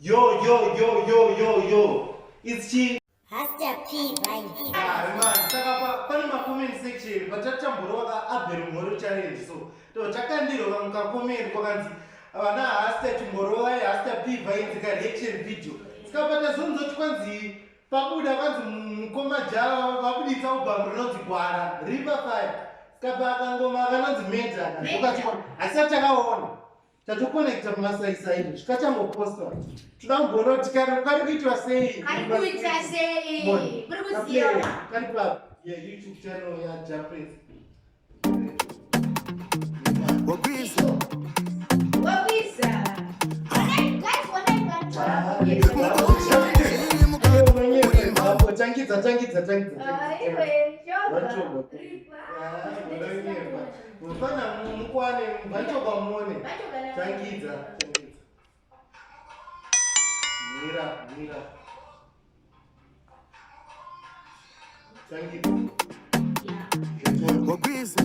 Yo, yo, yo, yo, yo, yo. It's chi. Hasta P Vine. Ah, man, saka pane ma comment section patatamborova ka Abel Mhoro challenge so. To takandirwa muka comment kwakanzi vana Hasta chimborova Hasta P Vine ka reaction video. Saka patazonzoti kwanzi pabuda kwanzi mukoma Java vabuditsa album rinonzi Gwara River Fire. Saka pakangoma kanonzi Meta ukachikona. Asi takaona. Tatokonekta mumasaisai zvikachangopostwa. Toda kumboona kuti kari kuitwa sei. Kari kuitwa sei? Muri kuziva. Kari pa YouTube channel ya Japres. Wagwiza. Wagwiza. Tangidza, tangidza, tangidza. Mfana mukwane, vachoka muone. Tangidza, tangidza. Mira, mira. Tangidza. Wagwiza.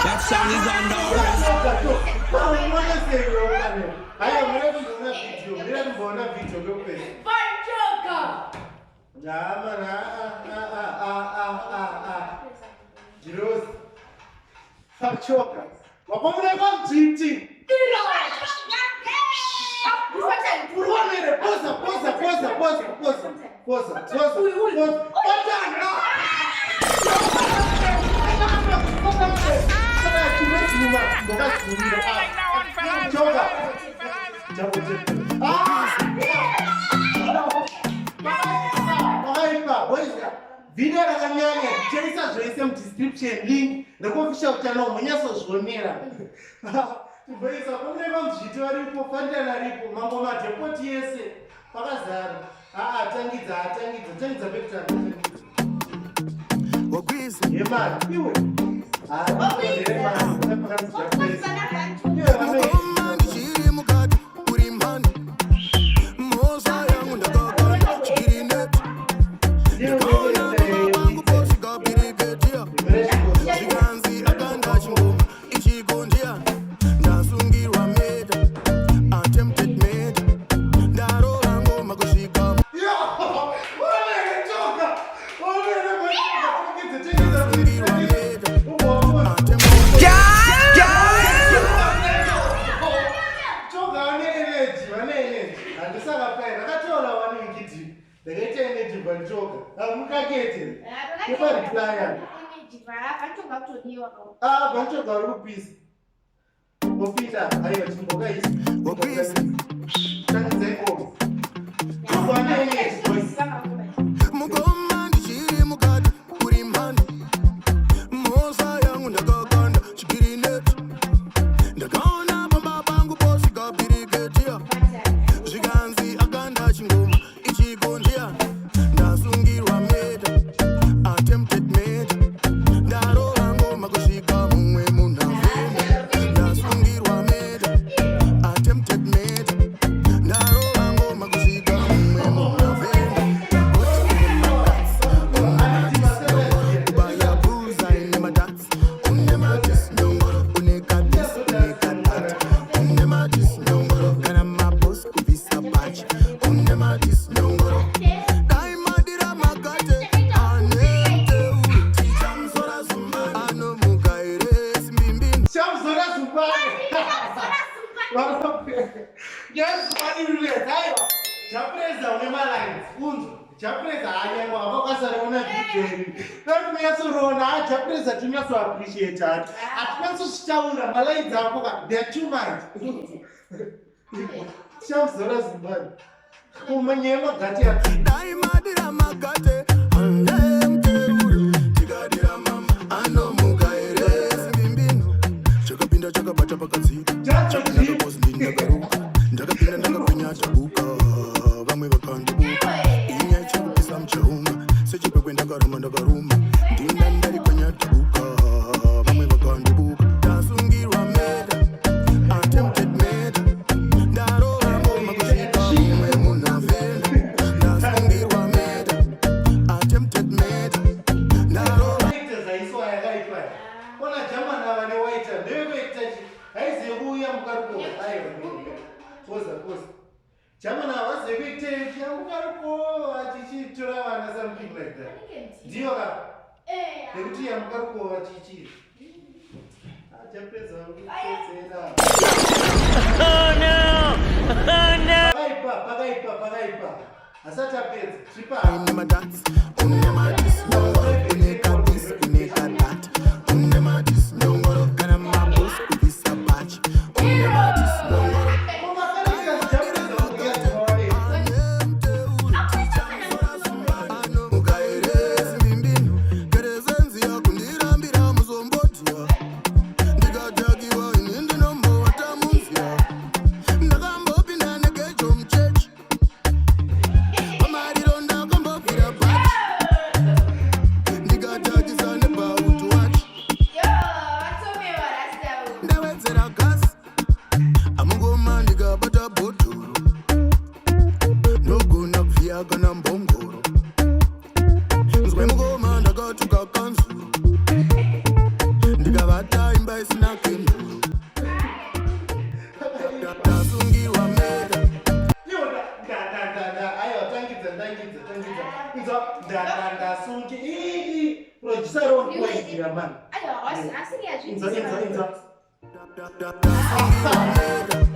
That sound is on the Choka. Wakomuna kwamdzviti. Urwamere, poza, poza, poza, poza, poza, poza, poza, poza. Batana! Choka. Wakaipa, boys. Video rakanyanya, tichaisa zvese mudescription link rekuofficial channel munyatsozvionera. Timboisa kune vamuzviti varipo, fandana aripo, mangoma dhepoti yese pakazara. Aa, tangidza, tangidza, tangidza pekutanga, tangidza. Wagwiza. Yemari, iwe. Mukoma ndichiri mukati uri mhani. Mhosva yangu ndakakanda chikirineti. Ndikaona baba vangu posvika piriketia. Zvikanzi akanda chingoma ichiko ndiani. Ndasungirwa murder. Attempted murder. Ndarova ngoma kusvika ndasungirwa murder. Attempted Choka vane energy, vane energy. Handisakapai, ndakataura wani wikidhi. Ndakaita energy panchoka. Hamukakete. Kepa reply. Ah, panchoka uri kupisa. Opinda, aiwa chimbokaisa. Wagwiza. Tangidza ingoma. Choka vane energy, boys. Mukoma ndichiri mukati uri mhani. Mhosva yangu ndakakanda chikirineti. Ndakaona baba vangu posvika piriketia. Zvikanzi akanda chingoma ichiko ndiani. Ndasungirwa murder. Attempted murder. Ndarova ngoma kusvika mumwe munhu afenda. Ndasungirwa murder. Attempted murder. Ndarova ngoma kusvika mumwe munhu afenda. Ubaya bullseye nemadats. Une madis nyongoro. Une kadis, une kadat. Une madis nyongoro. Kana mabos kubvisa bhachi. Une madis nyongoro. Dai madira makate ane muteuro. Tichamuzora zumbani. Anomuka here simbimbini. Chamuzora zumbani. Yes, mani rulez. Aiwa. Japreza une malines. Unzwa. Japreza hanyangwa wakasariona video iri. Dai kunyatsoriona, ah, Japreza tinyatso appreciate hati. Hatinyatsozvitaura malines ako ka. They are too much. Chamuzora zumbani. Kumanyaya magati ati. Dai madira makate ane muteuro. Tikadira mama anomuka here simbimbino. Chakapinda chakabata pakadzika. Jacho. Chakanaka ndakaruka. Ndakapinda ndakapenya chabuka. Vamwe vakandibuka. Inyaya chekupisa muchaunga. Sechipekwe ndakaruma ndakaruma. Ndinda ndari kwenya tabuka. Vamwe vakandibuka. Ndasungirwa murder. Attempted murder. Ndarova ngoma kusvika mumwe munhu afenda. Ndasungirwa murder. German havazivi kuitei yamukarukova chichitora vana something like that. Ndiyo ka? Nekuti yamukarukova chichi. Achapedza kupedzera. Oh no! Oh no! Pakaipa, pakaipa, pakaipa. Asati apedza. Chipa. Ndawedzera gasi amungoma ndikabata bhodhoro ndogona kuvhiya kana mbongoro nzwe mukoma ndakatuka kanzuro ndikavata imba isina kenduro ndasungirwa meta. Aiwa, tangidza, tangidza, tangidza. Inzwa, ndasungi ii producer ronkuwaidira mani. Inzwa, inzwa, inzwa.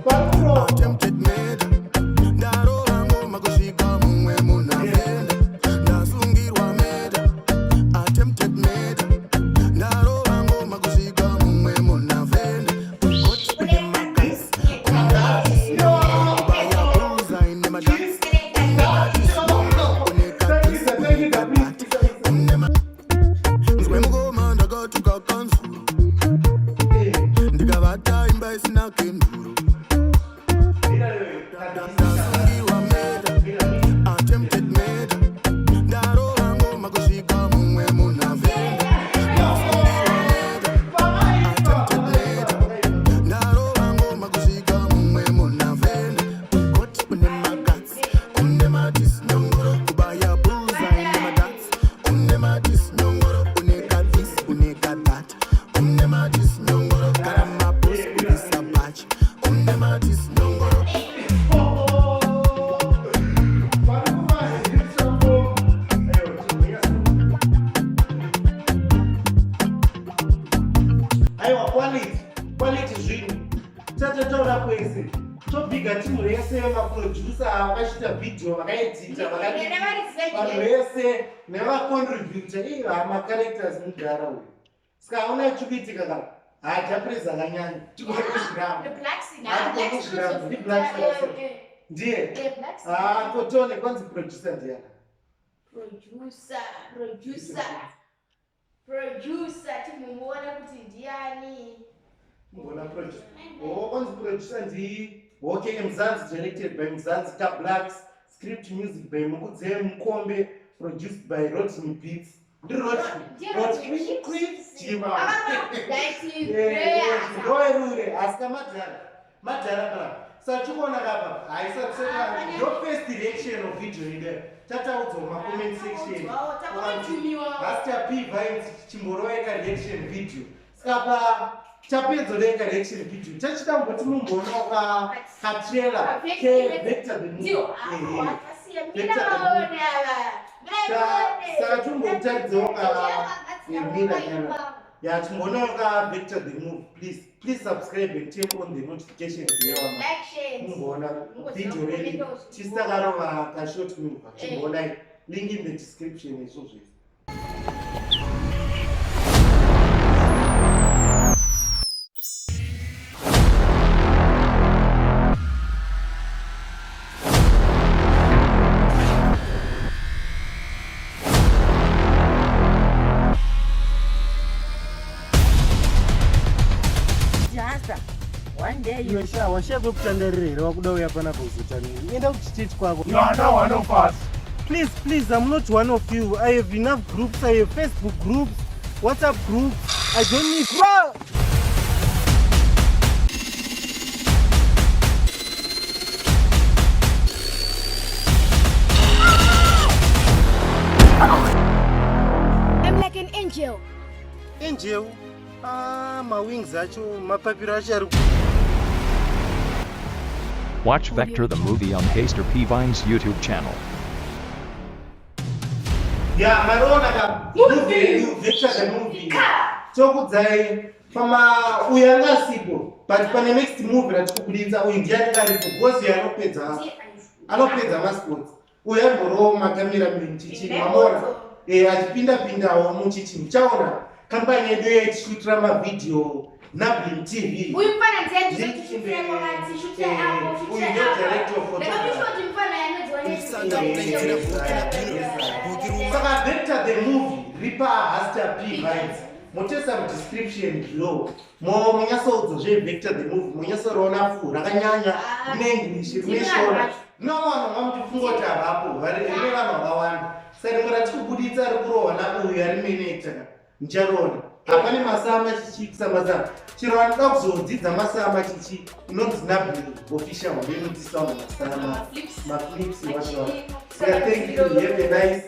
Paruro. Attempted murder. Ndarova ngoma kusvika mumwe munhu afenda. Ndasungirwa murder. Attempted murder. Ndarova ngoma kusvika mumwe munhu afenda. Got kune magasi. Baya bullseye nemadance. Tangidza, tangidza, please. Nzwe mukoma ndakatuka kanzuro ndikavata imba isina kenduro. Ndasungirwa murder. Attempted murder. Ndarova ngoma kusvika mumwe munhu afenda. Ndasungirwa murder. Attempted murder. Ndarova ngoma kusvika mumwe munhu afenda. Got kune magats, une madis nyongoro, kubaya bullseye nemadats, une madis nyongoro, une kadis, une kadat, une madis nyongoro, kana mabos kubisa bachi, une madis nyongoro. Aiwa, quality, quality. Zvinhu tatataura kwese, tobhiga timu rese, maproducer vakachiita vhidhiyo, vakaedita, vanhu vese nevacontributor. Iva macharacters mudhara uyu, saka hauna chikuitika kana hajapresa akanyanya tigone kuzviramba. Ndiye kotone kwanzi producer ndiyana. Producer, producer, producer, timumuona kuti ndiani. Mbona producer. Oh, kwanzi producer ndi okay, Mzansi, directed by Mzansi Blacks, script music by Mukudze Mukombe, produced by Rodney Beats. Ndi Rodney. Rodney Chima. Ndoerure asika madhara. Madhara pana. Sachikuona kapa. Haisati ndo first reaction of video ide. Tataudzwa ma comment section. Master P Vines chimboroweka reaction video. Saka pa chapedza reka reaction video. Chachida mboti mumboona ka ka trailer ke Vector the Movie. Saka chimbomutaridzawo ka Mira nyana. Ya, chimboonawo ka Vector the Movie. Please, please subscribe and turn on the notification bell. Mumboona video redu. Tisakarova ka short movie. Chimboonai. Link in the description izvo zvese. One day you Iwe sha, washiya kwekutandarira here wakuda uya panapa kuzotanira? Enda kuchichechi kwako. You are not one of us. Please, please, I'm not one of you. I have enough groups. I have Facebook groups, WhatsApp groups. I don't need. Bro! I'm like an angel. Angel? Ah, mawings acho, mapapiro acho ari. Watch Vector the movie on Haster P Vine's YouTube channel. Ya, mariona ka movie yedu Victor the movie. Tokudzai pama uyu anga asipo but pane next movie ratikubuditsa uyu ndiye anenge aripo because uyu anopedza anopedza masports uyu aimborowo makamera muchichini mamona eh, achipinda pindawo muchichini muchaona kampani yedu yaitishuitira mavhidhiyo nablin tv Uyu mfana ndiye ndinotishutsira kwakati, shutsira apo, Uyu shutsira ndio apa. director of Ndakamisha photography. kuti mfana yanodziwa Saka Vector the movie ripa Hasta P Vines motesa mudescription below mo munyasoudza zveVector the movie munyatsoriona fu rakanyanya Ah, rine English rine ndine Shona vanhu. rine vanhu vamuchifunga kuti havapo rine vanhu vakawanda saka rimwe ratikubuditsa rikurohwa nauyu ari main actor ka muchariona hapane masama chichi kusamasama chero vanoda kuzodzidza masama chichi inonzi nably official ndoinodzidzisa vanhu masama Maflips. maflips what what. Saka thank you, have a nice